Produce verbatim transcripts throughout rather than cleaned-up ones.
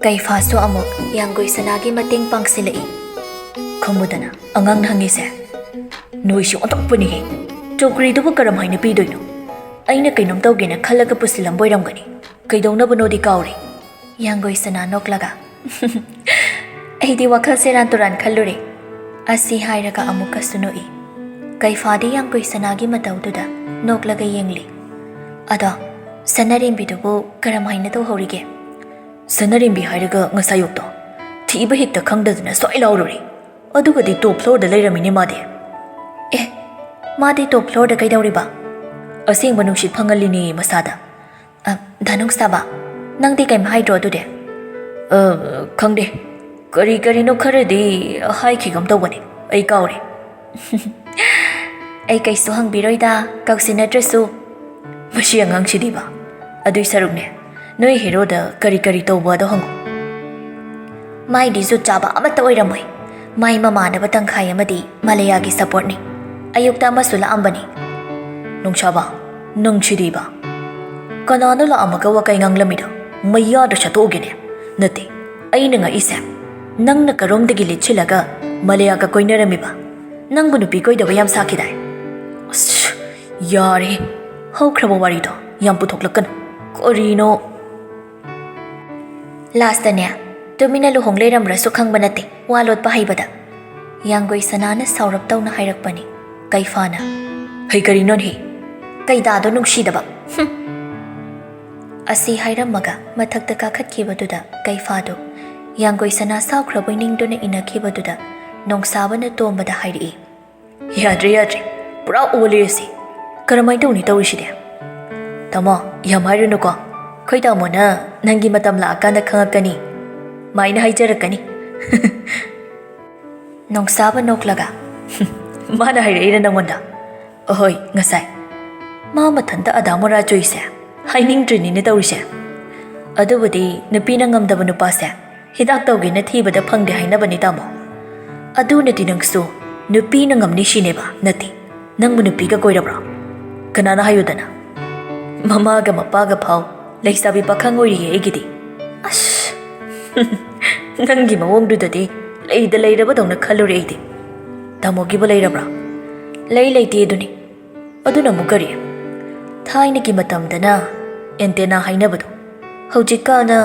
ꯀꯩꯐꯥꯁꯨ ꯑꯃꯨꯛ ꯌꯥꯡꯒꯣꯏ ꯁꯅꯥꯒꯤ ꯃꯇꯦꯡ ꯄꯥꯡꯁꯤꯜꯂꯛꯏ꯫ "ꯈꯪꯕꯗꯅ ꯑꯉꯥꯡꯅ ꯍꯪꯉꯤꯁꯦ꯫ ꯅꯣꯏꯁꯤ ꯑꯣꯟꯊꯣꯛꯄꯅꯤꯍꯦ꯫ ꯆꯧꯀ꯭ꯔꯤꯗꯨꯕꯨ ꯀꯔꯝꯍꯥꯏꯅ ꯄꯤꯗꯣꯏꯅꯣ? ꯑꯩꯅ ꯀꯩꯅꯣꯝ ꯇꯧꯒꯦꯅ ꯈꯜꯂꯒ ꯄꯨꯁꯤꯜꯂꯝꯕ ꯑꯣꯏꯔꯝꯒꯅꯤ꯫ ꯀꯩꯗꯧꯅꯕꯅꯣꯗꯤ ꯀꯥꯎꯔꯦ꯫" ꯌꯥꯡꯒꯣꯏ ꯁꯅꯥ ꯅꯣꯛꯂꯒ, "ꯑꯩꯗꯤ ꯋꯥꯈꯜ ꯁꯦꯔꯥꯟ ꯇꯨꯔꯥꯟ ꯈꯜꯂꯨꯔꯦ꯫" ꯑꯁꯤ ꯍꯥꯏꯔꯒ ꯑꯃꯨꯛꯀꯁꯨ ꯅꯣꯛꯏ꯫ ꯀꯩꯐꯥꯗꯤ ꯌꯥꯡꯒꯣꯏ ꯁꯅꯥꯒꯤ ꯃꯇꯧꯗꯨꯗ ꯅꯣꯛꯂꯒ ꯌꯦꯡꯂꯤ꯫ "ꯑꯗꯣ, ꯁꯅꯥꯔꯦꯝꯕꯤꯗꯨꯕꯨ ꯀꯔꯝꯍꯥꯏꯅ ꯇꯧꯍꯧꯔꯤꯒꯦ?" "ꯁꯅꯥꯔꯦꯝꯕꯤ ꯍꯥꯏꯔꯒ ꯉꯁꯥꯏ ꯑꯌꯨꯛꯇꯣ ꯊꯤꯕ ꯍꯦꯛꯇ ꯈꯪꯗꯗꯅ ꯁ꯭ꯋꯥꯏ ꯂꯥꯎꯔꯨꯔꯦ꯫ ꯑꯗꯨꯒꯗꯤ ꯇꯣꯞ ꯐ꯭ꯂꯣꯔꯗ ꯂꯩꯔꯝꯃꯤꯅꯦ ꯃꯥꯗꯤ꯫" "ꯑꯦ, ꯃꯥꯗꯤ ꯇꯣꯞ ꯐ꯭ꯂꯣꯔꯗ ꯀꯩꯗꯧꯔꯤꯕ?" "ꯑꯁꯦꯡꯕ ꯅꯨꯡꯁꯤꯠ ꯐꯪꯍꯜꯂꯤꯅꯦ ꯃꯁꯥꯗ꯫" "ꯑ, ꯗꯥ ꯅꯨꯡꯁꯥꯕ, ꯅꯪꯗꯤ ꯀꯩꯝ ꯍꯥꯏꯗ꯭ꯔꯣ ꯑꯗꯨꯗꯤ?" "ꯑ, ꯈꯪꯗꯦ꯫ ꯀꯔꯤ ꯀꯔꯤꯅꯣ ꯈꯔꯗꯤ ꯍꯥꯏꯈꯤꯒꯨꯝ ꯇꯧꯕꯅꯦ꯫ ꯑꯩ ꯀꯥꯎꯔꯦ꯫" "ꯑꯩ ꯀꯩꯁꯨ ꯍꯪꯕꯤꯔꯣꯏꯗ, ꯀꯛꯁꯤ ꯅꯠꯇ꯭ꯔꯁꯨ꯫" "ꯃꯁꯤ ꯑꯉꯥꯡꯁꯤꯗꯤꯕ꯫ ꯑꯗꯨꯏ ꯁꯔꯨꯛꯅꯦ, ꯅꯣꯏ ꯍꯦꯔꯣꯗ ꯀꯔꯤ ꯀꯔꯤ ꯇꯧꯕꯗꯣ ꯍꯪꯉꯨ꯫" "ꯃꯥꯏꯗꯤ ꯖꯨꯠ ꯆꯥꯕ ꯑꯃꯠꯇ ꯑꯣꯏꯔꯝꯃꯣꯏ꯫ ꯃꯥꯏ ꯃꯃꯥꯟꯅꯕ ꯇꯪꯈꯥꯏ ꯑꯃꯗꯤ ꯃꯂꯌꯥꯒꯤ ꯁꯄꯣꯔꯠꯅꯤ꯫ ꯑꯌꯨꯛꯇ ꯑꯃꯁꯨ ꯂꯥꯛꯑꯝꯕꯅꯤ꯫" "ꯅꯨꯡꯁꯥꯕ, ꯅꯪꯁꯤꯗꯤꯕ꯫ ꯀꯅꯥꯅꯣ ꯂꯥꯛꯑꯝꯃꯒ ꯋꯥꯀꯩ ꯉꯥꯡꯂꯝꯃꯤꯗꯣ? ꯃꯩꯌꯥꯗ ꯁꯠꯇꯣꯛꯑꯒꯦꯅꯦ꯫" "ꯅꯠꯇꯦ, ꯑꯩꯅ ꯉꯛꯏꯁꯦ, ꯅꯪꯅ ꯀꯔꯣꯝꯗꯒꯤ ꯂꯤꯠꯁꯤꯜꯂꯒ ꯃꯂꯌꯥꯒ ꯀꯣꯏꯅꯔꯝꯃꯤꯕ? ꯅꯪꯕꯨ ꯅꯨꯄꯤ ꯀꯣꯏꯗꯕ ꯌꯥꯝ ꯁꯥꯈꯤꯗꯥꯏ?" "ꯑꯁ, ꯌꯥꯔꯦ꯫ ꯍꯧꯈ꯭ꯔꯕ ꯋꯥꯔꯤꯗꯣ ꯌꯥꯝ ꯄꯨꯊꯣꯛꯂꯛꯀꯅꯨ꯫ ꯀꯔꯤꯅꯣ?" "ꯂꯥꯁꯇꯅꯦ, ꯇꯨꯃꯤꯟꯅ ꯂꯨꯍꯣꯡ ꯂꯩꯔꯝꯕ꯭ꯔꯁꯨ ꯈꯪꯕ ꯅꯠꯇꯦ, ꯋꯥ ꯂꯣꯠꯄ ꯍꯩꯕꯗ꯫" ꯌꯥꯡꯒꯣꯏ ꯁꯅꯥꯅ ꯁꯥꯎꯔꯞ ꯇꯧꯅ ꯍꯥꯏꯔꯛꯄꯅꯤ꯫ ꯀꯩꯐꯥꯅ, "ꯍꯩ, ꯀꯔꯤꯅꯣꯅꯦꯍꯦ? ꯀꯩꯗꯥꯗꯣ ꯅꯨꯡꯁꯤꯗꯕ꯫ ꯍꯨꯝ!" ꯑꯁꯤ ꯍꯥꯏꯔꯝꯃꯒ ꯃꯊꯛꯇ ꯀꯥꯈꯠꯈꯤꯕꯗꯨꯗ ꯀꯩꯐꯥꯗꯨ ꯌꯥꯡꯒꯣꯏ ꯁꯅꯥ ꯁꯥꯎꯈ꯭ꯔꯕꯣꯏ ꯅꯤꯡꯗꯨꯅ ꯏꯟꯅꯈꯤꯕꯗꯨꯗ ꯅꯣꯡꯁꯥꯕꯅ ꯇꯣꯝꯕꯗ ꯍꯥꯏꯔꯛꯏ꯫ "ꯌꯥꯗ꯭ꯔꯦ, ꯌꯥꯗ꯭ꯔꯦ꯫ ꯄꯨꯔꯥ ꯑꯣꯜꯂꯦ ꯑꯁꯤ꯫ ꯀꯔꯝꯍꯥꯏꯅ ꯇꯧꯅꯤ ꯇꯧꯔꯤꯁꯤꯗꯤ?" "ꯇꯥꯃꯣ, ꯌꯥꯝ ꯍꯥꯏꯔꯨꯅꯨꯀꯣ꯫ ꯑꯩꯈꯣꯏ ꯇꯥꯃꯣꯅ ꯅꯪꯒꯤ ꯃꯇꯝ ꯂꯥꯛꯑꯀꯥꯟꯗ ꯈꯪꯉꯛꯀꯅꯤ꯫ ꯃꯥꯏꯅ ꯍꯥꯏꯖꯔꯛꯀꯅꯤ꯫" ꯅꯣꯡꯁꯥꯕ ꯅꯣꯛꯂꯒ, "ꯃꯥꯅ ꯍꯥꯏꯔꯛꯏꯔ ꯅꯪꯉꯣꯟꯗ?" "ꯑꯍꯣꯏ, ꯉꯁꯥꯏ꯫ ꯃꯥ ꯃꯊꯟꯇ ꯑꯗꯥ ꯃꯣꯔꯥ ꯆꯨꯏꯁꯦ꯫ ꯍꯥꯏꯅꯤꯡꯗ꯭ꯔꯤꯅꯤꯅꯦ ꯇꯧꯔꯤꯁꯦ꯫ ꯑꯗꯨꯕꯨꯗꯤ ꯅꯨꯄꯤꯅ ꯉꯝꯗꯕ ꯅꯨꯄꯥꯁꯦ ꯍꯤꯗꯥꯛ ꯇꯧꯒꯦꯅ ꯊꯤꯕꯗ ꯐꯪꯗꯦ ꯍꯥꯏꯅꯕꯅꯤ, ꯇꯥꯃꯣ꯫ ꯑꯗꯨꯅꯗꯤ ꯅꯪꯁꯨ ꯅꯨꯄꯤꯅ ꯉꯝꯅꯤ ꯁꯤꯅꯦꯕ, ꯅꯠꯇꯦ꯫ ꯅꯪꯕꯨ ꯅꯨꯄꯤꯒ ꯀꯣꯏꯔꯕ꯭ꯔꯣ? ꯀꯅꯥꯅ ꯍꯥꯏꯌꯨꯗꯅ? ꯃꯃꯥꯒ ꯃꯄꯥꯒ ꯐꯥꯎ ꯂꯩꯁꯥꯕꯤ ꯄꯥꯈꯪ ꯑꯣꯏꯔꯤꯌꯦ ꯑꯩꯒꯤꯗꯤ꯫" "ꯑꯁ!" ꯅꯪꯒꯤ ꯃꯑꯣꯡꯗꯨꯗꯗꯤ ꯂꯩꯗ ꯂꯩꯔꯕꯗꯧꯅ ꯈꯜꯂꯨꯔꯦ ꯑꯩꯗꯤ꯫ ꯇꯥꯃꯣꯒꯤꯕꯨ ꯂꯩꯔꯕ꯭ꯔꯥ? ꯂꯩ ꯂꯩꯇꯦ ꯑꯗꯨꯅꯤ꯫ ꯑꯗꯨꯅ ꯑꯃꯨꯛ ꯀꯔꯤ? ꯊꯥꯏꯅꯒꯤ ꯃꯇꯝꯗꯅ antenna ꯍꯥꯏꯅꯕꯗꯣ, ꯍꯧꯖꯤꯛꯀꯥꯟꯅ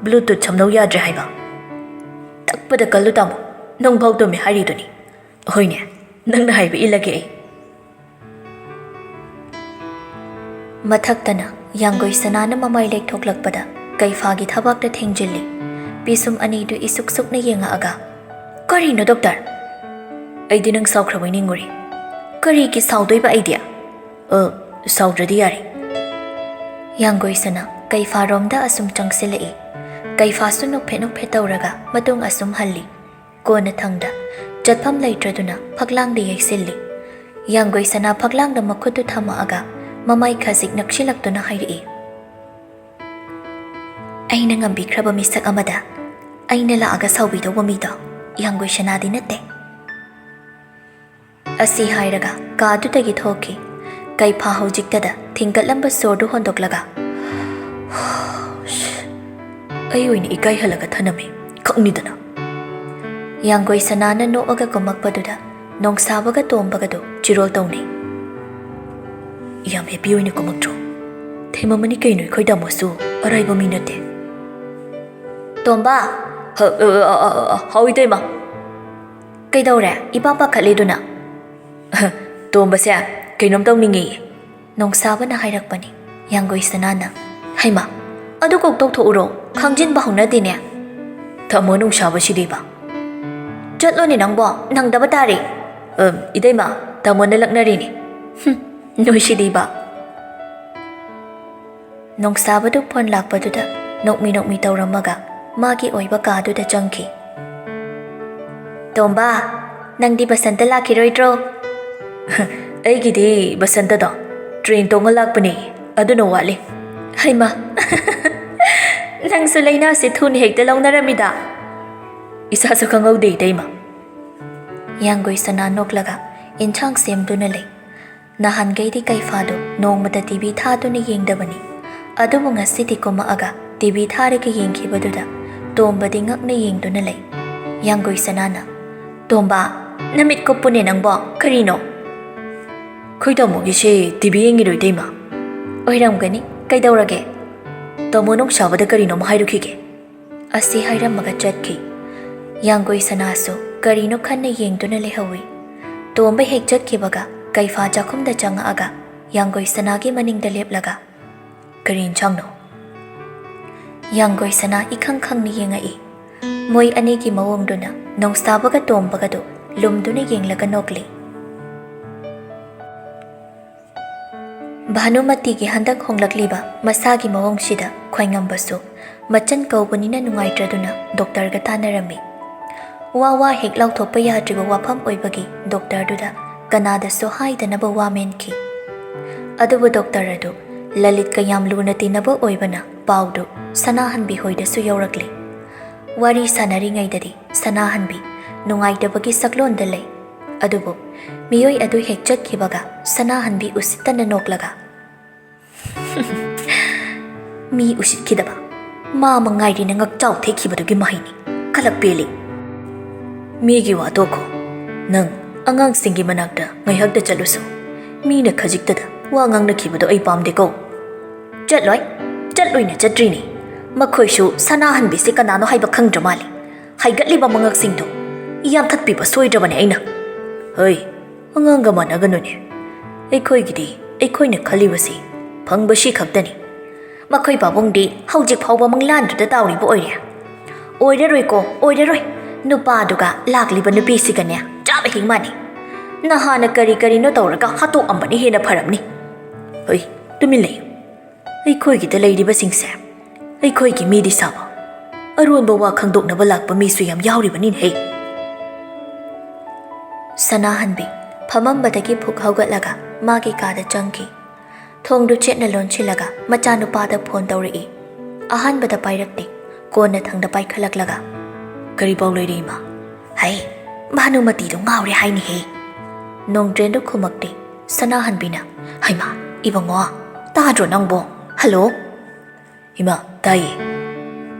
Bluetooth ꯁꯝꯅꯧ ꯌꯥꯗ꯭ꯔꯦ ꯍꯥꯏꯕ꯫ ꯇꯛꯄꯗ ꯀꯜꯂꯨ ꯇꯥꯃꯣ, ꯅꯪꯐꯥꯎ ꯇꯨꯝꯃꯦ ꯍꯥꯏꯔꯤꯗꯨꯅꯤ꯫ ꯍꯣꯏꯅꯦ, ꯅꯪꯅ ꯍꯥꯏꯕ ꯏꯜꯂꯒꯦ ꯑꯩ꯫ ꯃꯊꯛꯇꯅ ꯌꯥꯡꯒꯣꯏ ꯁꯅꯥꯅ ꯃꯃꯥꯏ ꯂꯩꯊꯣꯛꯂꯛꯄꯗ ꯀꯩꯐꯥꯒꯤ ꯊꯕꯥꯛꯇ ꯊꯦꯡꯖꯤꯜꯂꯤ꯫ ꯄꯤꯁꯨꯝ ꯑꯅꯤꯗꯨ ꯏꯁꯨꯛ ꯁꯨꯛꯅ ꯌꯦꯡꯉꯛꯑꯒ, "ꯀꯔꯤꯅꯣ ꯗꯣꯛꯇꯔ?" "ꯑꯩꯗꯤ ꯅꯪ ꯁꯥꯎꯈ꯭ꯔꯕꯣꯏ ꯅꯤꯡꯉꯨꯔꯦ꯫" "ꯀꯔꯤꯒꯤ ꯁꯥꯎꯗꯣꯏꯕ ꯑꯩꯗꯤ?" "ꯑ, ꯁꯥꯎꯗ꯭ꯔꯗꯤ ꯌꯥꯔꯦ꯫" ꯌꯥꯡꯒꯣꯏ ꯁꯅꯥ ꯀꯩꯐꯥꯔꯣꯝꯗ ꯑꯁꯨꯝ ꯆꯪꯁꯤꯜꯂꯛꯏ꯫ ꯀꯩꯐꯥꯁꯨ ꯅꯣꯛꯐꯦꯠ ꯅꯣꯛꯐꯦꯠ ꯇꯧꯔꯒ ꯃꯇꯨꯡ ꯑꯁꯨꯝ ꯍꯜꯂꯤ꯫ ꯀꯣꯟꯅꯊꯪꯗ ꯆꯠꯐꯝ ꯂꯩꯇ꯭ꯔꯗꯨꯅ ꯐꯛꯂꯥꯡꯗ ꯌꯩꯁꯤꯜꯂꯤ꯫ ꯌꯥꯡꯒꯣꯏ ꯁꯅꯥ ꯐꯛꯂꯥꯡꯗ ꯃꯈꯨꯠꯇꯨ ꯊꯝꯃꯛꯑꯒ ꯃꯃꯥꯏ ꯈꯖꯤꯛ ꯅꯛꯁꯤꯜꯂꯛꯇꯨꯅ ꯍꯥꯏꯔꯛꯏ, "ꯑꯩꯅ ꯉꯝꯕꯤꯈ꯭ꯔꯕ ꯃꯤꯁꯛ ꯑꯃꯗ ꯑꯩꯅ ꯂꯥꯛꯑꯒ ꯁꯥꯎꯕꯤꯗꯧꯕ ꯃꯤꯗꯣ ꯌꯥꯡꯒꯣꯏ ꯁꯅꯥꯗꯤ ꯅꯠꯇꯦ꯫" ꯑꯁꯤ ꯍꯥꯏꯔꯒ ꯀꯥꯗꯨꯗꯒꯤ ꯊꯣꯛꯈꯤ꯫ ꯀꯩꯐꯥ ꯍꯧꯖꯤꯛꯇꯗ ꯊꯤꯡꯒꯠꯂꯝꯕ ꯁꯣꯔꯗꯨ ꯍꯣꯟꯗꯣꯛꯂꯒ, "ꯑꯩ ꯑꯣꯏꯅ ꯏꯀꯥꯏꯍꯜꯂꯒ ꯊꯅꯝꯃꯤ ꯈꯛꯅꯤꯗꯅ꯫" ꯌꯥꯡꯒꯣꯏ ꯁꯅꯥꯅ ꯅꯣꯛꯑꯒ ꯀꯨꯝꯃꯛꯄꯗꯨꯗ ꯅꯣꯡꯁꯥꯕꯒ ꯇꯣꯝꯕꯒꯗꯨ ꯆꯤꯔꯣꯜ ꯇꯧꯅꯩ꯫ "ꯌꯥꯝ ꯍꯦꯞꯄꯤ ꯑꯣꯏꯅ ꯀꯨꯝꯃꯛꯇ꯭ꯔꯣ? ꯊꯦꯝꯃꯝꯃꯅꯤ ꯀꯩꯅꯣ, ꯑꯩꯈꯣꯏ ꯇꯥꯃꯣꯁꯨ ꯑꯔꯥꯏꯕ ꯃꯤ ꯅꯠꯇꯦ꯫" "ꯇꯣꯝꯕ!" "ꯍ-, ꯑ, ꯑ, ꯑ, ꯑ, ꯍꯥꯎ ꯏꯇꯩꯃ꯫" "ꯀꯩꯗꯧꯔꯦ? ꯏꯄꯥ ꯄꯥꯈꯠꯂꯤꯗꯨꯅ?" "ꯇꯣꯝꯕꯁꯦ ꯀꯩꯅꯣꯝ ꯇꯧꯅꯤꯡꯉꯦꯌꯦ꯫" ꯅꯣꯡꯁꯥꯕꯅ ꯍꯥꯏꯔꯛꯄꯅꯤ꯫ ꯌꯥꯡꯒꯣꯏ ꯁꯅꯥꯅ, "ꯍꯩꯃꯥ, ꯑꯗꯨ ꯀꯣꯛ ꯇꯧꯊꯣꯛꯎꯔꯣ, ꯈꯪꯖꯤꯟꯕ ꯍꯧꯅꯗꯦꯅꯦ꯫" "ꯇꯥꯃꯣ ꯅꯨꯡꯁꯥꯕꯁꯤꯗꯤꯕ꯫" "ꯆꯠꯂꯣꯅꯦ ꯅꯪꯕꯣ, ꯅꯪꯗꯕ ꯇꯥꯔꯦ꯫" "ꯑ, ꯏꯇꯩꯃ, ꯇꯥꯃꯣꯅ ꯂꯛꯅꯔꯤꯅꯦ꯫" "ꯍꯨꯝ, ꯅꯣꯏꯁꯤꯗꯤꯕ꯫" ꯅꯣꯡꯁꯥꯕꯗꯨ ꯐꯣꯟ ꯂꯥꯛꯄꯗꯨꯗ ꯅꯣꯛꯃꯤ ꯅꯣꯛꯃꯤ ꯇꯧꯔꯝꯃꯒ ꯃꯥꯒꯤ ꯑꯣꯏꯕ ꯀꯥꯗꯨꯗ ꯆꯪꯈꯤ꯫ "ꯇꯣꯝꯕ, ꯅꯪꯗꯤ ꯕꯁꯟꯇ ꯂꯥꯛꯈꯤꯔꯣꯏꯗ꯭ꯔꯣ?" "ꯑꯩꯒꯤꯗꯤ ꯕꯁꯟꯇꯗꯣ ꯇ꯭ꯔꯦꯟ ꯇꯣꯡꯉ ꯂꯥꯛꯄꯅꯦ, ꯑꯗꯨꯅ ꯋꯥꯠꯂꯤ꯫" "ꯍꯩꯃꯥ, ꯅꯪꯁꯨ ꯂꯥꯏꯅꯥꯁꯦ ꯊꯨꯅ ꯍꯦꯛꯇ ꯂꯧꯅꯔꯝꯃꯤꯗ꯫" "ꯏꯁꯥꯁꯨ ꯈꯪꯍꯧꯗꯦ ꯏꯇꯩꯃ꯫" ꯌꯥꯡꯒꯣꯏ ꯁꯅꯥ ꯅꯣꯛꯂꯒ ꯏꯟꯁꯥꯡ ꯁꯦꯝꯗꯨꯅ ꯂꯩ꯫ ꯅꯍꯥꯟꯈꯩꯗꯤ ꯀꯩꯐꯥꯗꯨ ꯅꯣꯡꯃꯇ ꯇꯤ ꯚꯤ ꯊꯥꯗꯨꯅ ꯌꯦꯡꯗꯕꯅꯤ꯫ ꯑꯗꯨꯕꯨ ꯉꯁꯤꯗꯤ ꯀꯨꯝꯃꯛꯑꯒ ꯇꯤ ꯚꯤ ꯊꯥꯔꯒ ꯌꯦꯡꯈꯤꯕꯗꯨꯗ ꯇꯣꯝꯕꯗꯤ ꯉꯛꯅ ꯌꯦꯡꯗꯨꯅ ꯂꯩ꯫ ꯌꯥꯡꯒꯣꯏ ꯁꯅꯥꯅ, "ꯇꯣꯝꯕ, ꯅꯃꯤꯠ ꯀꯨꯞꯄꯨꯅꯦ ꯅꯪꯕꯣ, ꯀꯔꯤꯅꯣ?" "ꯈꯣꯏ ꯇꯥꯃꯣꯒꯤꯁꯦ ꯇꯤ ꯚꯤ ꯌꯦꯡꯉꯤꯔꯣ ꯏꯇꯩꯃ?" "ꯑꯣꯏꯔꯝꯒꯅꯤ, ꯀꯩꯗꯧꯔꯒꯦ?" "ꯇꯥꯃꯣ ꯅꯣꯡꯁꯥꯕꯗ ꯀꯔꯤꯅꯣꯝ ꯍꯥꯏꯔꯨꯈꯤꯒꯦ꯫" ꯑꯁꯤ ꯍꯥꯏꯔꯝꯃꯒ ꯆꯠꯈꯤ꯫ ꯌꯥꯡꯒꯣꯏ ꯁꯅꯥꯁꯨ ꯀꯔꯤꯅꯣ ꯈꯟꯅ ꯌꯦꯡꯗꯨꯅ ꯂꯩꯍꯧꯏ꯫ ꯇꯣꯝꯕ ꯍꯦꯛ ꯆꯠꯈꯤꯕꯒ ꯀꯩꯐꯥ ꯆꯥꯛꯈꯨꯝꯗ ꯆꯪꯉꯛꯑꯒ ꯌꯥꯡꯒꯣꯏ ꯁꯅꯥꯒꯤ ꯃꯅꯤꯡꯗ ꯂꯦꯞꯂꯒ, "ꯀꯔꯤ ꯏꯟꯁꯥꯡꯅꯣ?" ꯌꯥꯡꯒꯣꯏ ꯁꯅꯥ ꯏꯈꯪ ꯈꯪꯅ ꯌꯦꯡꯉꯛꯏ꯫ ꯃꯣꯏ ꯑꯅꯤꯒꯤ ꯃꯑꯣꯡꯗꯨꯅ ꯅꯣꯡꯁꯥꯕꯒ ꯇꯣꯝꯕꯒꯗꯨ ꯂꯨꯝꯗꯨꯅ ꯌꯦꯡꯂꯒ ꯅꯣꯛꯂꯤ꯫ ꯚꯥꯅꯨꯃꯇꯤꯒꯤ ꯍꯟꯗꯛ ꯍꯣꯡꯂꯛꯂꯤꯕ ꯃꯁꯥꯒꯤ ꯃꯑꯣꯡꯁꯤꯗ ꯈ꯭ꯋꯥꯏꯉꯝꯕꯁꯨ ꯃꯆꯟ ꯀꯧꯕꯅꯤꯅ ꯅꯨꯡꯉꯥꯏꯇ꯭ꯔꯗꯨꯅ ꯗꯣꯛꯇꯔꯒ ꯇꯥꯟꯅꯔꯝꯃꯤ꯫ ꯋꯥ ꯋꯥ ꯍꯦꯛ ꯂꯥꯎꯊꯣꯛꯄ ꯌꯥꯗ꯭ꯔꯤꯕ ꯋꯥꯐꯝ ꯑꯣꯏꯕꯒꯤ ꯗꯣꯛꯇꯔꯗꯨꯗ ꯀꯅꯥꯗꯁꯨ ꯍꯥꯏꯗꯅꯕ ꯋꯥ ꯃꯦꯟꯈꯤ꯫ ꯑꯗꯨꯕꯨ ꯗꯣꯛꯇꯔ ꯑꯗꯨ ꯂꯂꯤꯠꯀ ꯌꯥꯝ ꯂꯨꯅ ꯇꯤꯟꯅꯕ ꯑꯣꯏꯕꯅ ꯄꯥꯎꯗꯨ ꯁꯅꯥꯍꯟꯕꯤ ꯍꯣꯏꯗꯁꯨ ꯌꯧꯔꯛꯂꯤ꯫ ꯋꯥꯔꯤ ꯁꯥꯟꯅꯔꯤꯉꯩꯗꯗꯤ ꯁꯅꯥꯍꯟꯕꯤ ꯅꯨꯡꯉꯥꯏꯇꯕꯒꯤ ꯁꯛꯂꯣꯟꯗ ꯂꯩ꯫ ꯑꯗꯨꯕꯨ ꯃꯤꯑꯣꯏ ꯑꯗꯨ ꯍꯦꯛ ꯆꯠꯈꯤꯕꯒ ꯁꯅꯥꯍꯟꯕꯤ ꯎꯁꯤꯠꯇꯅ ꯅꯣꯛꯂꯒ, "ꯃꯤ ꯎꯁꯤꯠꯈꯤꯗꯕ, ꯃꯥ ꯃꯉꯥꯏꯔꯦꯅ ꯉꯛꯆꯥꯎ ꯊꯦꯛꯈꯤꯕꯗꯨꯒꯤ ꯃꯍꯩꯅꯤ꯫ ꯀꯂꯛ ꯄꯦꯜꯂꯤ꯫" "ꯃꯤꯒꯤ ꯋꯥ ꯇꯣꯛꯈꯣ꯫ ꯅꯪ ꯑꯉꯥꯡꯁꯤꯡꯒꯤ ꯃꯅꯥꯛꯇ ꯉꯥꯏꯍꯥꯛꯇ ꯆꯠꯂꯨꯁꯨ꯫ ꯃꯤꯅ ꯈꯖꯤꯛꯇꯗ ꯋꯥ ꯉꯥꯡꯅꯈꯤꯕꯗꯣ ꯑꯩ ꯄꯥꯝꯗꯦꯀꯣ꯫" "ꯆꯠꯂꯣꯏ, ꯆꯠꯂꯣꯏꯅ ꯆꯠꯇ꯭ꯔꯤꯅꯤ꯫ ꯃꯈꯣꯏꯁꯨ ꯁꯅꯥꯍꯟꯕꯤꯁꯦ ꯀꯅꯥꯅꯣ ꯍꯥꯏꯕ ꯈꯪꯗ꯭ꯔ ꯃꯥꯜꯂꯤ꯫ ꯍꯥꯏꯒꯠꯂꯤꯕ ꯃꯉꯛꯁꯤꯡꯗꯣ ꯌꯥꯟꯊꯠꯄꯤꯕ ꯁꯣꯏꯗ꯭ꯔꯕꯅꯦ ꯑꯩꯅ꯫" "ꯍꯩ, ꯑꯉꯥꯡꯒ ꯃꯥꯟꯅꯒꯅꯨꯅꯦ꯫ ꯑꯩꯈꯣꯏꯒꯤꯗꯤ ꯑꯩꯈꯣꯏꯅ ꯈꯜꯂꯤꯕꯁꯤ ꯐꯪꯕꯁꯤ ꯈꯛꯇꯅꯤ꯫ ꯃꯈꯣꯏ ꯄꯥꯕꯨꯡꯗꯤ ꯍꯧꯖꯤꯛ ꯐꯥꯎꯕ ꯃꯪꯂꯥꯟꯗꯨꯗ ꯇꯥꯎꯔꯤꯕ ꯑꯣꯏꯔꯦ꯫" "ꯑꯣꯏꯔꯔꯣꯏꯀꯣ, ꯑꯣꯏꯔꯔꯣꯏ꯫ ꯅꯨꯄꯥꯗꯨꯒ ꯂꯥꯛꯂꯤꯕ ꯅꯨꯄꯤꯁꯤꯒꯅꯦ ꯆꯥꯕ ꯍꯤꯛ ꯃꯥꯟꯅꯩ꯫ ꯅꯍꯥꯟꯅ ꯀꯔꯤ ꯀꯔꯤꯅꯣ ꯇꯧꯔꯒ ꯍꯥꯠꯇꯣꯛꯑꯝꯕꯅ ꯍꯦꯟꯅ ꯐꯔꯝꯅꯤ꯫" "ꯍꯩ, ꯇꯨꯃꯤꯟ ꯂꯩꯌꯨ꯫ ꯑꯩꯈꯣꯏꯒꯤꯗ ꯂꯩꯔꯤꯕꯁꯤꯡꯁꯦ ꯑꯩꯈꯣꯏꯒꯤ ꯃꯤꯗꯤ ꯁꯥꯕ, ꯑꯔꯣꯟꯕ ꯋꯥ ꯈꯪꯗꯣꯛꯅꯕ ꯂꯥꯛꯄ ꯃꯤꯁꯨ ꯌꯥꯝ ꯌꯥꯎꯔꯤꯕꯅꯤꯅꯦꯍꯦ꯫" ꯁꯅꯥꯍꯟꯕꯤ ꯐꯝꯃꯝꯕꯗꯒꯤ ꯐꯨꯛ ꯍꯧꯒꯠꯂꯒ ꯃꯥꯒꯤ ꯀꯥꯗ ꯆꯪꯈꯤ꯫ ꯊꯣꯡꯗꯨ ꯆꯦꯠꯅ ꯂꯣꯟꯁꯤꯜꯂꯒ ꯃꯆꯥꯅꯨꯄꯥꯗ ꯐꯣꯟ ꯇꯧꯔꯛꯏ꯫ ꯑꯍꯥꯟꯕꯗ ꯄꯥꯏꯔꯛꯇꯦ, ꯀꯣꯟꯅꯊꯪꯗ ꯄꯥꯏꯈꯠꯂꯛꯂꯒ, "ꯀꯔꯤ ꯄꯥꯎ ꯂꯩꯔꯦ ꯏꯃꯥ?" "ꯍꯩ, ꯚꯥꯅꯨꯃꯇꯤꯗꯣ ꯉꯥꯎꯔꯦ ꯍꯥꯏꯅꯦꯍꯦ꯫" ꯅꯣꯡꯗ꯭ꯔꯦꯟꯗꯨ ꯈꯨꯝꯃꯛꯇꯦ꯫ ꯁꯅꯥꯍꯟꯕꯤꯅ, "ꯍꯩꯃꯥ, ꯏꯕꯨꯡꯉꯣ, ꯇꯥꯗ꯭ꯔꯣ ꯅꯪꯕꯣ? ꯍꯜꯂꯣ?" "ꯏꯃꯥ, ꯇꯥꯏꯌꯦ꯫"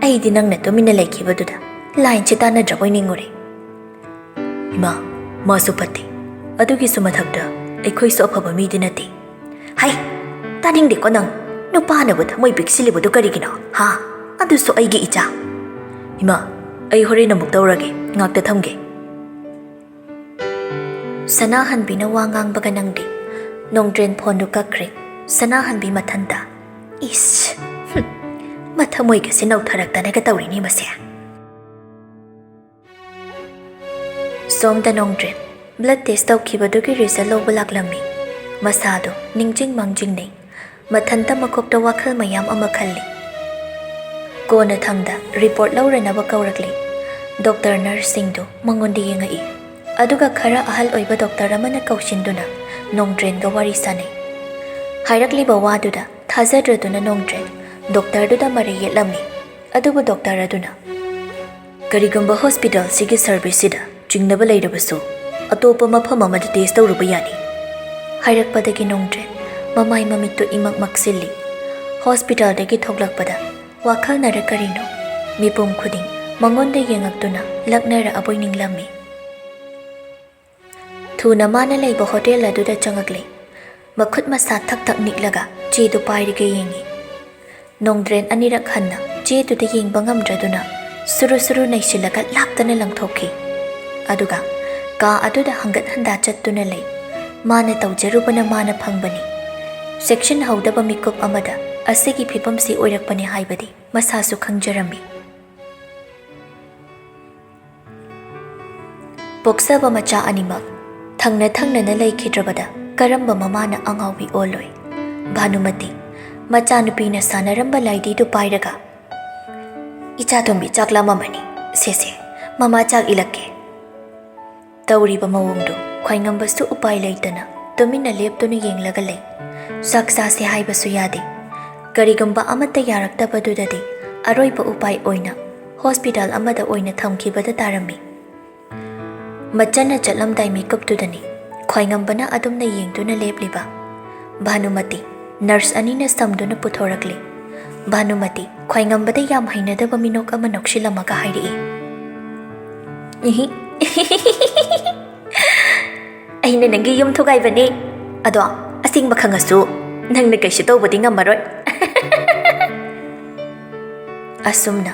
ꯑꯩꯗꯤ ꯅꯪꯅ ꯇꯨꯃꯤꯟꯅ ꯂꯩꯈꯤꯕꯗꯨꯗ ꯂꯥꯏꯟꯁꯦ ꯇꯥꯟꯅꯗ꯭ꯔꯕꯣꯏ ꯅꯤꯡꯉꯨꯔꯦ꯫ ꯏꯃꯥ, ꯃꯥꯁꯨ ꯐꯠꯇꯦ꯫ ꯑꯗꯨꯒꯤꯁꯨ ꯃꯊꯛꯇ ꯑꯩꯈꯣꯏꯁꯨ ꯑꯐꯕ ꯃꯤꯗꯤ ꯅꯠꯇꯦ꯫ ꯍꯩ! ꯇꯥꯅꯤꯡꯗꯦꯀꯣ ꯅꯪ꯫ ꯅꯨꯄꯥꯅꯕꯨ ꯊꯃꯣꯏ ꯄꯤꯛꯁꯤꯜꯂꯤꯕꯗꯨ ꯀꯔꯤꯒꯤꯅꯣ? ꯍꯥ? ꯑꯗꯨꯁꯨ ꯑꯩꯒꯤ ꯏꯆꯥ꯫ ꯏꯃꯥ, ꯑꯩ ꯍꯣꯔꯦꯟ ꯑꯃꯨꯛ ꯇꯧꯔꯒꯦ꯫ ꯉꯥꯛꯇ ꯊꯝꯒꯦ꯫ ꯁꯅꯥꯍꯟꯕꯤꯅ ꯋꯥ ꯉꯥꯡꯕꯒ ꯅꯪꯗꯦ꯫ ꯅꯣꯡꯗ꯭ꯔꯦꯟ ꯐꯣꯟꯗꯨ ꯀꯛꯈ꯭ꯔꯦ꯫ ꯁꯅꯥꯍꯟꯕꯤ ꯃꯊꯟꯇ, "ꯏꯁ! ꯍꯨꯝ, ꯃꯊꯃꯣꯏꯒꯁꯦ ꯅꯧꯊꯔꯛꯇꯅꯒ ꯇꯧꯔꯤꯅꯤ ꯃꯁꯦ"꯫ ꯁꯣꯝꯗ ꯅꯣꯡꯗ꯭ꯔꯦꯟ blood test ꯇꯧꯈꯤꯕꯗꯨꯒꯤ result ꯂꯧꯕ ꯂꯥꯛꯂꯝꯃꯤ꯫ ꯃꯁꯥꯗꯣ ꯅꯤꯡꯖꯤꯡ ꯃꯥꯡꯖꯤꯡꯅꯩ꯫ ꯃꯊꯟꯇ ꯃꯀꯣꯛꯇ ꯋꯥꯈꯜ ꯃꯌꯥꯝ ꯑꯃ ꯈꯜꯂꯤ꯫ ꯀꯣꯟꯅꯊꯪꯗ report ꯂꯧꯔꯅꯕ ꯀꯧꯔꯛꯂꯤ꯫ Doctor nurse ꯁꯤꯡꯗꯨ ꯃꯉꯣꯟꯗ ꯌꯦꯡꯉꯛꯏ꯫ ꯑꯗꯨꯒ ꯈꯔ ꯑꯍꯜ ꯑꯣꯏꯕ doctor ꯑꯃꯅ ꯀꯧꯁꯤꯟꯗꯨꯅ ꯅꯣꯡꯗ꯭ꯔꯦꯟꯒ ꯋꯥꯔꯤ ꯁꯥꯅꯩ꯫ ꯍꯥꯏꯔꯛꯂꯤꯕ ꯋꯥꯗꯨꯗ ꯊꯥꯖꯗ꯭ꯔꯗꯨꯅ ꯅꯣꯡꯗ꯭ꯔꯦꯟ doctor ꯗꯨꯗ ꯃꯔꯩ ꯌꯦꯠꯂꯝꯃꯤ꯫ ꯑꯗꯨꯕꯨ doctor ꯑꯗꯨꯅ, "ꯀꯔꯤꯒꯨꯝꯕ hospital ꯁꯤꯒꯤ service ꯁꯤꯗ ꯆꯤꯡꯅꯕ ꯂꯩꯔꯕꯁꯨ, ꯑꯇꯣꯞꯄ ꯃꯐꯝ ꯑꯃꯗ test ꯇꯧꯔꯨꯕ ꯌꯥꯅꯤ" ꯍꯥꯏꯔꯛꯄꯗꯒꯤ ꯅꯣꯡꯗ꯭ꯔꯦꯟ ꯃꯃꯥꯏ ꯃꯃꯤꯠꯇꯨ ꯏꯃꯛ ꯃꯛꯁꯤꯜꯂꯤ꯫ Hospital ꯗꯒꯤ ꯊꯣꯛꯂꯛꯄꯗ ꯋꯥꯈꯜꯅꯔ ꯀꯔꯤꯅꯣ, ꯃꯤꯄꯨꯝ ꯈꯨꯗꯤꯡ ꯃꯉꯣꯟꯗ ꯌꯦꯡꯉꯛꯇꯨꯅ ꯂꯛꯅꯔꯛꯑꯕꯣꯏ ꯅꯤꯡꯂꯝꯃꯤ꯫ ꯊꯨꯅ ꯃꯥꯅ ꯂꯩꯕ hotel ꯑꯗꯨꯗ ꯆꯪꯉꯛꯂꯦ꯫ ꯃꯈꯨꯠ ꯃꯁꯥ ꯊꯛ ꯊꯛ ꯅꯤꯛꯂꯒ ꯆꯦꯗꯨ ꯄꯥꯏꯔꯒ ꯌꯦꯡꯉꯤ꯫ ꯅꯣꯡꯗ꯭ꯔꯦꯟ ꯑꯅꯤꯔꯛ ꯍꯟꯅ ꯆꯦꯗꯨꯗ ꯌꯦꯡꯕ ꯉꯝꯗ꯭ꯔꯗꯨꯅ ꯁꯨꯔꯨ ꯁꯨꯔꯨ ꯅꯩꯁꯤꯜꯂꯒ ꯂꯥꯛꯇꯅ ꯂꯪꯊꯣꯛꯈꯤ꯫ ꯑꯗꯨꯒ ꯀꯥ ꯑꯗꯨꯗ ꯍꯪꯒꯠ ꯍꯟꯗꯥ ꯆꯠꯇꯨꯅ ꯂꯩ꯫ ꯃꯥꯅ ꯇꯧꯖꯔꯨꯕꯅ ꯃꯥꯅ ꯐꯪꯕꯅꯤ꯫ ꯆꯦꯛꯁꯤꯟꯍꯧꯗꯕ ꯃꯤꯀꯨꯞ ꯑꯃꯗ ꯑꯁꯤꯒꯤ ꯐꯤꯕꯝꯁꯤ ꯑꯣꯏꯔꯛꯄꯅꯤ ꯍꯥꯏꯕꯗꯤ ꯃꯁꯥꯁꯨ ꯈꯪꯖꯔꯝꯃꯤ꯫ ꯄꯣꯛꯆꯕ ꯃꯆꯥ ꯑꯅꯤꯃꯛ ꯊꯪꯅ ꯊꯪꯅꯅ ꯂꯩꯈꯤꯗ꯭ꯔꯕꯗ ꯀꯔꯝꯕ ꯃꯃꯥꯅ ꯑꯉꯥꯎꯕꯤ ꯑꯣꯜꯂꯣꯏ? ꯚꯥꯅꯨꯃꯇꯤ ꯃꯆꯥꯅꯨꯄꯤꯅ ꯁꯥꯟꯅꯔꯝꯕ ꯂꯥꯏꯙꯤꯗꯨ ꯄꯥꯏꯔꯒ, "ꯏꯆꯥꯇꯣꯝꯕꯤ ꯆꯥꯛ ꯂꯥꯝꯃꯝꯃꯅꯤ, ꯁꯦ ꯁꯦ, ꯃꯃꯥ ꯆꯥꯛ ꯏꯜꯂꯛꯀꯦ" ꯇꯧꯔꯤꯕ ꯃꯑꯣꯡꯗꯨ ꯈ꯭ꯋꯥꯏꯉꯝꯕꯁꯨ ꯎꯄꯥꯏ ꯂꯩꯇꯅ ꯇꯨꯃꯤꯟꯅ ꯂꯦꯞꯇꯨꯅ ꯌꯦꯡꯂꯒ ꯂꯩ꯫ ꯆꯥꯛ ꯆꯥꯁꯦ ꯍꯥꯏꯕꯁꯨ ꯌꯥꯗꯦ꯫ ꯀꯔꯤꯒꯨꯝꯕ ꯑꯃꯠꯇ ꯌꯥꯔꯛꯇꯕꯗꯨꯗꯗꯤ ꯑꯔꯣꯏꯕ ꯎꯄꯥꯏ ꯑꯣꯏꯅ hospital ꯑꯃꯗ ꯑꯣꯏꯅ ꯊꯝꯈꯤꯕꯗ ꯇꯥꯔꯝꯃꯤ꯫ ꯃꯆꯟꯅ ꯆꯠꯂꯝꯗꯥꯏ ꯃꯤꯀꯨꯞꯇꯨꯗꯅꯤ ꯈ꯭ꯋꯥꯏꯉꯝꯕꯅ ꯑꯗꯨꯝꯅ ꯌꯦꯡꯗꯨꯅ ꯂꯦꯞꯂꯤꯕ꯫ ꯚꯥꯅꯨꯃꯇꯤ nurse ꯑꯅꯤꯅ ꯁꯝꯗꯨꯅ ꯄꯨꯊꯣꯔꯛꯂꯤ꯫ ꯚꯥꯅꯨꯃꯇꯤ ꯈ꯭ꯋꯥꯏꯉꯝꯕꯗ ꯌꯥꯝ ꯍꯩꯅꯗꯕ ꯃꯤꯅꯣꯛ ꯑꯃ ꯅꯣꯛꯁꯤꯜꯂꯝꯃꯒ ꯍꯥꯏꯔꯛꯏ, "ꯏꯍꯤ, ꯑꯩꯅ ꯅꯪꯒꯤ ꯌꯨꯝ ꯊꯨꯒꯥꯏꯕꯅꯦ꯫ ꯑꯗꯣ ꯑꯁꯦꯡꯕ ꯈꯪꯉꯁꯨ ꯅꯪꯅ ꯀꯩꯁꯨ ꯇꯧꯕꯗꯤ ꯉꯝꯃꯔꯣꯏ꯫" ꯑꯁꯨꯝꯅ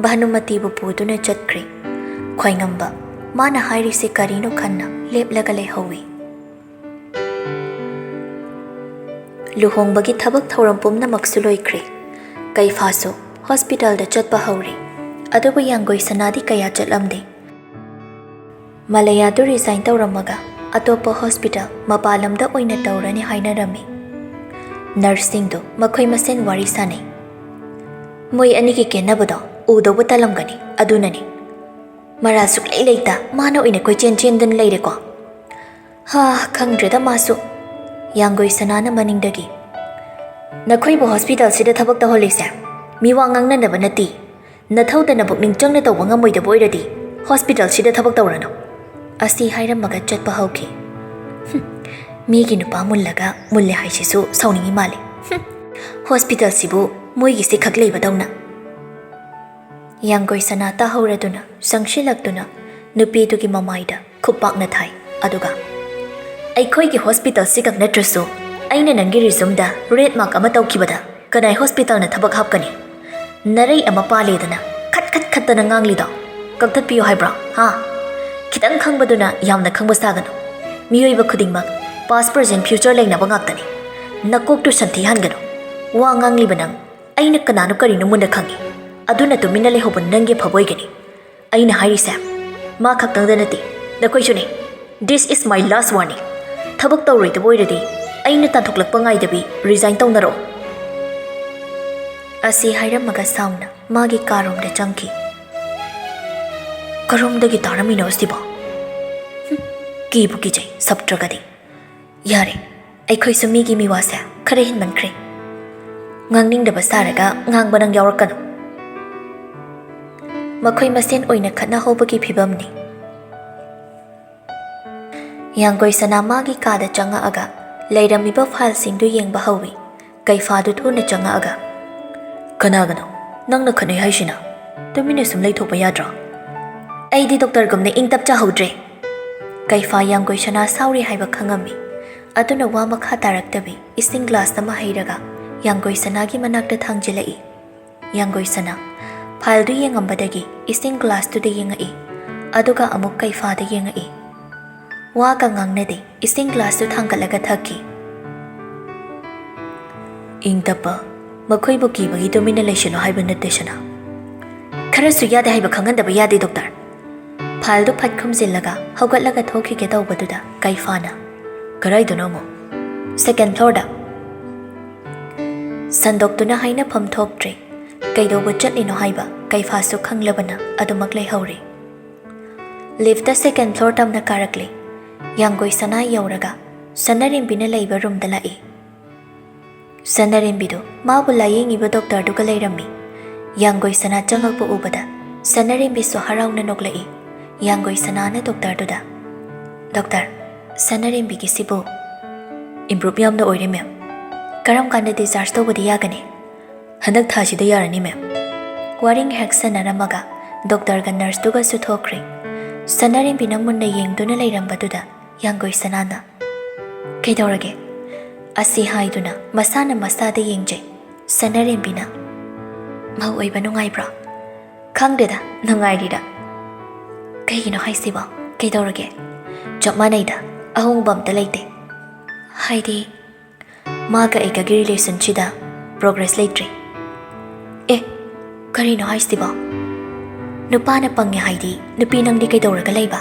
ꯚꯥꯅꯨꯃꯇꯤꯕꯨ ꯄꯨꯗꯨꯅ ꯆꯠꯈ꯭ꯔꯦ꯫ ꯈ꯭ꯋꯥꯏꯉꯝꯕ ꯃꯥꯅ ꯍꯥꯏꯔꯤꯁꯦ ꯀꯔꯤꯅꯣ ꯈꯟꯅ ꯂꯦꯞꯂꯒ ꯂꯩꯍꯧꯏ꯫ ꯂꯨꯍꯣꯡꯕꯒꯤ ꯊꯕꯛ ꯊꯧꯔꯝ ꯄꯨꯝꯅꯃꯛꯁꯨ ꯂꯣꯏꯈ꯭ꯔꯦ꯫ ꯀꯩꯐꯥꯁꯨ ꯍꯣꯁꯄꯤꯇꯥꯜꯗ ꯆꯠꯄ ꯍꯧꯔꯦ꯫ ꯑꯗꯨꯕꯨ ꯌꯥꯡꯒꯣꯏ ꯁꯅꯥꯗꯤ ꯀꯌꯥ ꯆꯠꯂꯝꯗꯦ꯫ ꯃꯂꯌꯥꯗꯨ ꯔꯤꯖꯥꯏꯟ ꯇꯧꯔꯝꯃꯒ ꯑꯇꯣꯞꯄ ꯍꯣꯁꯄꯤꯇꯥꯜ ꯃꯄꯥꯟ ꯂꯝꯗ ꯑꯣꯏꯅ ꯇꯧꯔꯅꯤ ꯍꯥꯏꯅꯔꯝꯃꯤ꯫ ꯅꯔꯁꯁꯤꯡꯗꯨ ꯃꯈꯣꯏ ꯃꯁꯦꯟ ꯋꯥꯔꯤ ꯁꯥꯅꯩ꯫ "ꯃꯣꯏ ꯑꯅꯤꯒꯤ ꯀꯦꯟꯅꯕꯗꯣ ꯎꯗꯧꯕ ꯇꯜꯂꯝꯒꯅꯤ, ꯑꯗꯨꯅꯅꯤ꯫ ꯃꯔꯥꯜ ꯁꯨꯛꯂꯩ ꯂꯩꯇ ꯃꯥꯅ ꯑꯣꯏꯅ ꯀꯣꯏꯆꯦꯟ ꯆꯦꯟꯗꯨꯅ ꯂꯩꯔꯦꯀꯣ꯫ ꯍꯥ, ꯈꯪꯗ꯭ꯔꯦꯗ ꯃꯥꯁꯨ꯫" ꯌꯥꯡꯒꯣꯏ ꯁꯅꯥꯅ ꯃꯅꯤꯡꯗꯒꯤ, "ꯅꯈꯣꯏꯕꯨ ꯍꯣꯁꯄꯤꯇꯥꯜꯁꯤꯗ ꯊꯕꯛ ꯇꯧꯍꯜꯂꯤꯁꯦ ꯃꯤ ꯋꯥ ꯉꯥꯡꯅꯅꯕ ꯅꯠꯇꯦ꯫ ꯅꯊꯧꯗꯅ ꯄꯨꯛꯅꯤꯡ ꯆꯪꯅ ꯇꯧꯕ ꯉꯝꯃꯣꯏꯗꯕ ꯑꯣꯏꯔꯗꯤ ꯍꯣꯁꯄꯤꯇꯥꯜꯁꯤꯗ ꯊꯕꯛ ꯇꯧꯔꯅꯨ꯫" ꯑꯁꯤ ꯍꯥꯏꯔꯝꯃꯒ ꯆꯠꯄ ꯍꯧꯈꯤ꯫ "ꯍꯨꯝ, ꯃꯤꯒꯤ ꯅꯨꯄꯥ ꯃꯨꯜꯂꯒ ꯃꯨꯜꯂꯦ ꯍꯥꯏꯁꯤꯁꯨ ꯁꯥꯎꯅꯤꯡꯉꯤ ꯃꯥꯜꯂꯦ꯫ ꯍꯨꯝ, ꯍꯣꯁꯄꯤꯇꯥꯜꯁꯤꯕꯨ ꯃꯣꯏꯒꯤꯁꯦ ꯈꯛ ꯂꯩꯕꯗꯧꯅ꯫" ꯌꯥꯡꯒꯣꯏ ꯁꯅꯥ ꯇꯥꯍꯧꯔꯗꯨꯅ ꯆꯪꯁꯤꯜꯂꯛꯇꯨꯅ ꯅꯨꯄꯤꯗꯨꯒꯤ ꯃꯃꯥꯏꯗ ꯈꯨꯞꯄꯥꯛꯅ ꯊꯥꯏ꯫ ꯑꯗꯨꯒ, "ꯑꯩꯈꯣꯏꯒꯤ ꯍꯣꯁꯄꯤꯇꯥꯜꯁꯤꯈꯛ ꯅꯠꯇ꯭ꯔꯁꯨ ꯑꯩꯅ ꯅꯪꯒꯤ ꯔꯤꯖꯨꯝꯗ ꯔꯦꯗ ꯃꯥꯔꯛ ꯑꯃ ꯇꯧꯈꯤꯕꯗ ꯀꯅꯥꯏ ꯍꯣꯁꯄꯤꯇꯥꯜꯅ ꯊꯕꯛ ꯍꯥꯞꯀꯅꯤ? ꯅꯔꯩ ꯑꯃ ꯄꯥꯜꯂꯦꯗꯅ ꯈꯠ ꯈꯠ ꯈꯠꯇꯅ ꯉꯥꯡꯂꯤꯗꯣ ꯀꯛꯊꯠꯄꯤꯌꯨ ꯍꯥꯏꯕ꯭ꯔꯣ? ꯍꯥ? ꯈꯤꯇꯪ ꯈꯪꯕꯗꯨꯅ ꯌꯥꯝꯅ ꯈꯪꯕ ꯁꯥꯒꯅꯨ꯫ ꯃꯤꯑꯣꯏꯕ ꯈꯨꯗꯤꯡꯃꯛ past, present, future ꯂꯩꯅꯕ ꯉꯥꯛꯇꯅꯤ꯫ ꯅꯀꯣꯛꯇꯨ ꯁꯟꯊꯤ ꯍꯟꯒꯅꯨ꯫ ꯋꯥ ꯉꯥꯡꯂꯤꯕ ꯅꯪ ꯑꯩꯅ ꯀꯅꯥꯅꯣ ꯀꯔꯤꯅꯣ ꯃꯨꯟꯅ ꯈꯪꯉꯤ꯫ ꯑꯗꯨꯅ ꯇꯨꯃꯤꯟꯅ ꯂꯩꯍꯧꯕ ꯅꯪꯒꯤ ꯑꯐꯕ ꯑꯣꯏꯒꯅꯤ꯫ ꯑꯩꯅ ꯍꯥꯏꯔꯤꯁꯦ ꯃꯥ ꯈꯛꯇꯪꯗ ꯅꯠꯇꯦ, ꯅꯈꯣꯏꯁꯨꯅꯤ꯫ This is my last warning꯫ ꯊꯕꯛ ꯇꯧꯔꯣꯏꯗꯕ ꯑꯣꯏꯔꯗꯤ ꯑꯩꯅ ꯇꯥꯟꯊꯣꯛꯂꯛꯄ ꯉꯥꯏꯗꯕꯤ ꯔꯤꯖꯥꯏꯟ ꯇꯧꯅꯔꯛꯑꯣ꯫" ꯑꯁꯤ ꯍꯥꯏꯔꯝꯃꯒ ꯁꯥꯎꯅ ꯃꯥꯒꯤ ꯀꯥꯔꯣꯝꯗ ꯆꯪꯈꯤ꯫ "ꯀꯔꯣꯝꯗꯒꯤ ꯇꯥꯔꯝꯃꯤꯅꯣ ꯑꯁꯤꯕꯣ? ꯍꯨꯝ, ꯀꯤꯕꯨ ꯀꯤꯖꯩ ꯁꯞꯇ꯭ꯔꯒꯗꯤ꯫ ꯌꯥꯔꯦ, ꯑꯩꯈꯣꯏꯁꯨ ꯃꯤꯒꯤ ꯃꯤꯋꯥꯁꯦ ꯈꯔ ꯍꯦꯟꯃꯟꯈ꯭ꯔꯦ꯫ ꯉꯥꯡꯅꯤꯡꯗꯕ ꯁꯥꯔꯒ ꯉꯥꯡꯕ ꯅꯪ ꯌꯥꯎꯔꯛꯀꯅꯨ꯫" ꯃꯈꯣꯏ ꯃꯁꯦꯟ ꯑꯣꯏꯅ ꯈꯠꯅꯍꯧꯕꯒꯤ ꯐꯤꯕꯝꯅꯤ꯫ ꯌꯥꯡꯒꯣꯏ ꯁꯅꯥ ꯃꯥꯒꯤ ꯀꯥꯗ ꯆꯪꯉꯛꯑꯒ ꯂꯩꯔꯝꯃꯤꯕ ꯐꯥꯏꯜꯁꯤꯡꯗꯨ ꯌꯦꯡꯕ ꯍꯧꯏ꯫ ꯀꯩꯐꯥꯗꯨ ꯊꯨꯅ ꯆꯪꯉꯛꯑꯒ, ꯀꯅꯥꯒꯅꯣ ꯅꯪꯅ ꯈꯠꯅꯩ ꯍꯥꯏꯁꯤꯅ? ꯇꯨꯃꯤꯟꯅ ꯁꯨꯝ ꯂꯩꯊꯣꯛꯄ ꯌꯥꯗ꯭ꯔꯣ? ꯑꯩꯗꯤ ꯗꯣꯛꯇꯔꯒꯨꯝꯅ ꯏꯪ ꯇꯞꯆꯍꯧꯗ꯭ꯔꯦ꯫ ꯀꯩꯐꯥ ꯌꯥꯡꯒꯣꯏ ꯁꯅꯥ ꯁꯥꯎꯔꯤ ꯍꯥꯏꯕ ꯈꯪꯉꯝꯃꯤ, ꯑꯗꯨꯅ ꯋꯥ ꯃꯈꯥ ꯇꯥꯔꯛꯇꯕꯤ ꯏꯁꯤꯡ ꯒ꯭ꯂꯥꯁ ꯑꯃ ꯍꯩꯔꯒ ꯌꯥꯡꯒꯣꯏ ꯁꯅꯥꯒꯤ ꯃꯅꯥꯛꯇ ꯊꯥꯡꯖꯤꯜꯂꯛꯏ꯫ ꯌꯥꯡꯒꯣꯏ ꯁꯅꯥ ꯐꯥꯏꯜꯗꯨ ꯌꯦꯡꯉꯝꯕꯗꯒꯤ ꯏꯁꯤꯡ ꯒ꯭ꯂꯥꯁꯇꯨꯗ ꯌꯦꯡꯉꯛꯏ, ꯑꯗꯨꯒ ꯑꯃꯨꯛ ꯀꯩꯐꯥꯗ ꯌꯦꯡꯉꯛꯏ꯫ ꯋꯥꯒ ꯉꯥꯡꯅꯗꯦ, ꯏꯁꯤꯡ ꯒ꯭ꯂꯥꯁꯇꯨ ꯊꯥꯡꯒꯠꯂꯒ ꯊꯛꯈꯤ꯫ ꯏꯪ ꯇꯞꯄ, ꯃꯈꯣꯏꯕꯨ ꯀꯤꯕꯒꯤ ꯇꯨꯃꯤꯟꯅ ꯂꯩꯁꯤꯜꯂꯣ ꯍꯥꯏꯕ ꯅꯠꯇꯦ ꯁꯅꯥ꯫ ꯈꯔꯁꯨ ꯌꯥꯗꯦ ꯍꯥꯏꯕ ꯈꯪꯍꯟꯗꯕ ꯌꯥꯗꯦ ꯗꯣꯛꯇꯔ꯫ ꯐꯥꯏꯜꯗꯨ ꯐꯠ ꯈꯨꯝꯖꯤꯜꯂꯒ ꯍꯧꯒꯠꯂꯒ ꯊꯣꯛꯈꯤꯒꯦ ꯇꯧꯕꯗꯨꯗ ꯀꯩꯐꯥꯅ, "ꯀꯔꯥꯏꯗꯅꯣ ꯑꯃꯨꯛ?" "ꯁꯦꯀꯦꯟ ꯐ꯭ꯂꯣꯔꯗ꯫" ꯁꯟꯗꯣꯛꯇꯨꯅ ꯍꯥꯏꯅꯐꯝ ꯊꯣꯛꯇ꯭ꯔꯦ꯫ ꯀꯩꯗꯧꯕ ꯆꯠꯂꯤꯅꯣ ꯍꯥꯏꯕ ꯀꯩꯐꯥꯁꯨ ꯈꯪꯂꯕꯅ ꯑꯗꯨꯃꯛ ꯂꯩꯍꯧꯔꯦ꯫ ꯂꯤꯐꯇ ꯁꯦꯀꯦꯟ ꯐ꯭ꯂꯣꯔ ꯇꯝꯅ ꯀꯥꯔꯛꯂꯦ꯫ ꯌꯥꯡꯒꯣꯏ ꯁꯅꯥ ꯌꯧꯔꯒ ꯁꯅꯥꯔꯦꯝꯕꯤꯅ ꯂꯩꯕ ꯔꯨꯝꯗ ꯂꯥꯛꯏ꯫ ꯁꯅꯥꯔꯦꯝꯕꯤꯗꯨ ꯃꯥꯕꯨ ꯂꯥꯌꯦꯡꯉꯤꯕ ꯗꯣꯛꯇꯔꯗꯨꯒ ꯂꯩꯔꯝꯃꯤ꯫ ꯌꯥꯡꯒꯣꯏ ꯁꯅꯥ ꯆꯪꯉꯛꯄ ꯎꯕꯗ ꯁꯅꯥꯔꯦꯝꯕꯤꯁꯨ ꯍꯔꯥꯎꯅ ꯅꯣꯛꯂꯛꯏ꯫ ꯌꯥꯡꯒꯣꯏ ꯁꯅꯥꯅ ꯗꯣꯛꯇꯔꯗꯨꯗ, "ꯗꯣꯛꯇꯔ, ꯁꯅꯥꯔꯦꯝꯕꯤꯒꯤꯁꯤꯕꯨ?" "ꯏꯝꯄ꯭ꯔꯨꯞ ꯌꯥꯝꯅ ꯑꯣꯏꯔꯦ ꯃꯦꯝ꯫ ꯀꯔꯝ ꯀꯥꯟꯗ ꯗꯤꯁꯆꯥꯔꯖ ꯇꯧꯕꯗꯤ ꯌꯥꯒꯅꯤ?" "ꯍꯟꯗꯛ ꯊꯥꯁꯤꯗ ꯌꯥꯔꯅꯤ ꯃꯦꯝ꯫" ꯋꯥꯔꯤ ꯉꯥꯏꯍꯥꯛ ꯁꯥꯟꯅꯔꯝꯃꯒ ꯗꯣꯛꯇꯔꯒ ꯅꯔꯁꯇꯨꯒꯁꯨ ꯊꯣꯛꯈ꯭ꯔꯦ꯫ ꯁꯅꯥꯔꯦꯝꯕꯤꯅ ꯃꯨꯟꯅ ꯌꯦꯡꯗꯨꯅ ꯂꯩꯔꯝꯕꯗꯨꯗ ꯌꯥꯡꯒꯣꯏ ꯁꯅꯥꯅ, "ꯀꯩꯗꯧꯔꯒꯦ?" ꯑꯁꯤ ꯍꯥꯏꯗꯨꯅ ꯃꯁꯥꯅ ꯃꯁꯥꯗ ꯌꯦꯡꯖꯩ꯫ ꯁꯅꯥꯔꯦꯝꯕꯤꯅ, "ꯃꯧ ꯑꯣꯏꯕ ꯅꯨꯡꯉꯥꯏꯕ꯭ꯔꯣ?" "ꯈꯪꯗꯦꯗ, ꯅꯨꯡꯉꯥꯏꯔꯤꯔꯥ?" "ꯀꯩꯒꯤꯅꯣ ꯍꯥꯏꯁꯤꯕꯣ? ꯀꯩꯗꯧꯔꯒꯦ?" "ꯆꯞ ꯃꯥꯟꯅꯩꯗ, ꯑꯍꯣꯡꯕ ꯑꯝꯇ ꯂꯩꯇꯦ꯫" "ꯍꯥꯏꯗꯤ?" "ꯃꯥꯒ ꯑꯩꯒꯒꯤ ꯔꯤꯂꯦꯁꯟꯁꯤꯗ ꯄ꯭ꯔꯣꯒ꯭ꯔꯦꯁ ꯂꯩꯇ꯭ꯔꯤ꯫" "ꯑꯦ, ꯀꯔꯤꯅꯣ ꯍꯥꯏꯁꯤꯕꯣ? ꯅꯨꯄꯥꯅ ꯄꯪꯉꯦ ꯍꯥꯏꯗꯤ ꯅꯨꯄꯤ ꯅꯪꯗꯤ ꯀꯩꯗꯧꯔꯒ ꯂꯩꯕ?"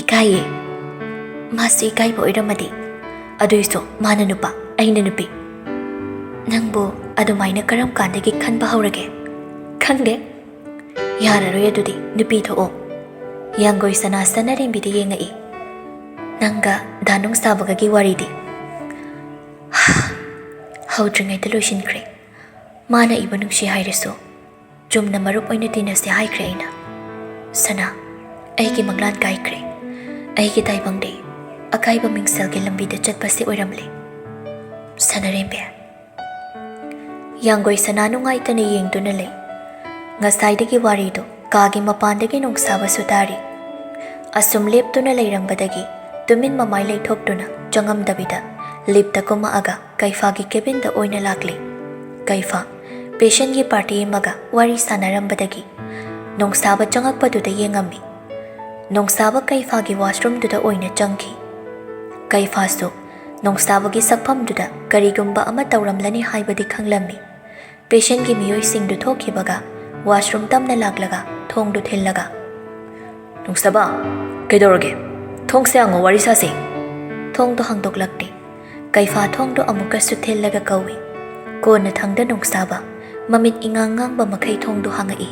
"ꯏꯀꯥꯏꯌꯦ꯫" "ꯃꯥꯁꯨ ꯏꯀꯥꯏꯕ ꯑꯣꯏꯔꯝꯃꯗꯤ꯫ ꯑꯗꯨꯏꯁꯨ ꯃꯥꯅ ꯅꯨꯄꯥ, ꯑꯩꯅ ꯅꯨꯄꯤ꯫" "ꯅꯪꯕꯨ ꯑꯗꯨꯃꯥꯏꯅ ꯀꯔꯝ ꯀꯥꯟꯗꯒꯤ ꯈꯟꯕ ꯍꯧꯔꯒꯦ?" "ꯈꯪꯗꯦ꯫" "ꯌꯥꯔꯔꯣꯏ ꯑꯗꯨꯗꯤ, ꯅꯨꯄꯤ ꯊꯣꯛꯑꯣ꯫" ꯌꯥꯡꯒꯣꯏ ꯁꯅꯥ ꯁꯅꯥꯔꯦꯝꯕꯤꯗ ꯌꯦꯡꯉꯛꯏ꯫ "ꯅꯪꯒ ꯗꯥ ꯅꯨꯡꯁꯥꯕꯒꯒꯤ ꯋꯥꯔꯤꯗꯤ?" "ꯍꯧꯗ꯭ꯔꯤꯉꯩꯗ ꯂꯣꯏꯁꯤꯟꯈ꯭ꯔꯦ꯫ ꯃꯥꯅ ꯑꯩꯕꯨ ꯅꯨꯡꯁꯤ ꯍꯥꯏꯔꯁꯨ ꯆꯨꯝꯅ ꯃꯔꯨꯞ ꯑꯣꯏꯅ ꯇꯤꯟꯅꯁꯦ ꯍꯥꯏꯈ꯭ꯔꯦ ꯑꯩꯅ꯫ ꯁꯅꯥ, ꯑꯩꯒꯤ ꯃꯪꯂꯥꯟ ꯀꯥꯏꯈ꯭ꯔꯦ꯫ ꯑꯩꯒꯤ ꯇꯥꯏꯕꯪꯗꯤ ꯑꯀꯥꯏꯕ ꯃꯤꯡꯁꯦꯜꯒꯤ ꯂꯝꯕꯤꯗ ꯆꯠꯄꯁꯤ ꯑꯣꯏꯔꯝꯂꯦ꯫" "ꯁꯅꯥꯔꯦꯝꯕꯤ꯫" ꯌꯥꯡꯒꯣꯏ ꯁꯅꯥ ꯅꯨꯡꯉꯥꯏꯇꯅ ꯌꯦꯡꯗꯨꯅ ꯂꯩ꯫ ꯉꯁꯥꯏꯗꯒꯤ ꯋꯥꯔꯤꯗꯨ ꯀꯥꯒꯤ ꯃꯄꯥꯟꯗꯒꯤ ꯅꯣꯡꯁꯥꯕꯁꯨ ꯇꯥꯔꯤ꯫ ꯑꯁꯨꯝ ꯂꯦꯞꯇꯨꯅ ꯂꯩꯔꯝꯕꯗꯒꯤ ꯇꯨꯃꯤꯟ ꯃꯃꯥꯏ ꯂꯩꯊꯣꯛꯇꯨꯅ ꯆꯪꯉꯝꯗꯕꯤꯗ ꯂꯤꯞꯇ ꯀꯨꯝꯃꯛꯑꯒ ꯀꯩꯐꯥꯒꯤ ꯀꯦꯕꯤꯟꯗ ꯑꯣꯏꯅ ꯂꯥꯛꯂꯤ꯫ ꯀꯩꯐꯥ ꯄꯦꯁꯦꯟꯒꯤ ꯄꯥꯔꯇꯤ ꯑꯃꯒ ꯋꯥꯔꯤ ꯁꯥꯟꯅꯔꯝꯕꯗꯒꯤ ꯅꯣꯡꯁꯥꯕ ꯆꯪꯉꯛꯄꯗꯨꯗ ꯌꯦꯡꯉꯝꯃꯤ꯫ ꯅꯣꯡꯁꯥꯕ ꯀꯩꯐꯥꯒꯤ ꯋꯥꯁꯔꯨꯝꯗꯨꯗ ꯑꯣꯏꯅ ꯆꯪꯈꯤ꯫ ꯀꯩꯐꯥꯁꯨ ꯅꯣꯡꯁꯥꯕꯒꯤ ꯁꯛꯐꯝꯗꯨꯗ ꯀꯔꯤꯒꯨꯝꯕ ꯑꯃ ꯇꯧꯔꯝꯂꯅꯤ ꯍꯥꯏꯕꯗꯤ ꯈꯪꯂꯝꯃꯤ꯫ ꯄꯦꯁꯦꯟꯒꯤ ꯃꯤꯑꯣꯏꯁꯤꯡꯗꯨ ꯊꯣꯛꯈꯤꯕꯒ ꯋꯥꯁꯔꯨꯝ ꯇꯝꯅ ꯂꯥꯛꯂꯒ ꯊꯣꯡꯗꯨ ꯊꯤꯜꯂꯒ, "ꯅꯣꯡꯁꯥꯕ, ꯀꯩꯗꯧꯔꯒꯦ? ꯊꯣꯡꯁꯦ ꯍꯥꯡꯉꯣ, ꯋꯥꯔꯤ ꯁꯥꯁꯦ꯫" ꯊꯣꯡꯗꯣ ꯍꯥꯡꯗꯣꯛꯂꯛꯇꯦ꯫ ꯀꯩꯐꯥ ꯊꯣꯡꯗꯣ ꯑꯃꯨꯛꯀꯁꯨ ꯊꯤꯜꯂꯒ ꯀꯧꯏ꯫ ꯀꯣꯟꯅ ꯊꯪꯗ ꯅꯣꯡꯁꯥꯕ ꯃꯃꯤꯠ ꯏꯉꯥꯡ ꯉꯥꯡꯕ ꯃꯈꯩ ꯊꯣꯡꯗꯣ ꯍꯥꯡꯉꯛꯏ꯫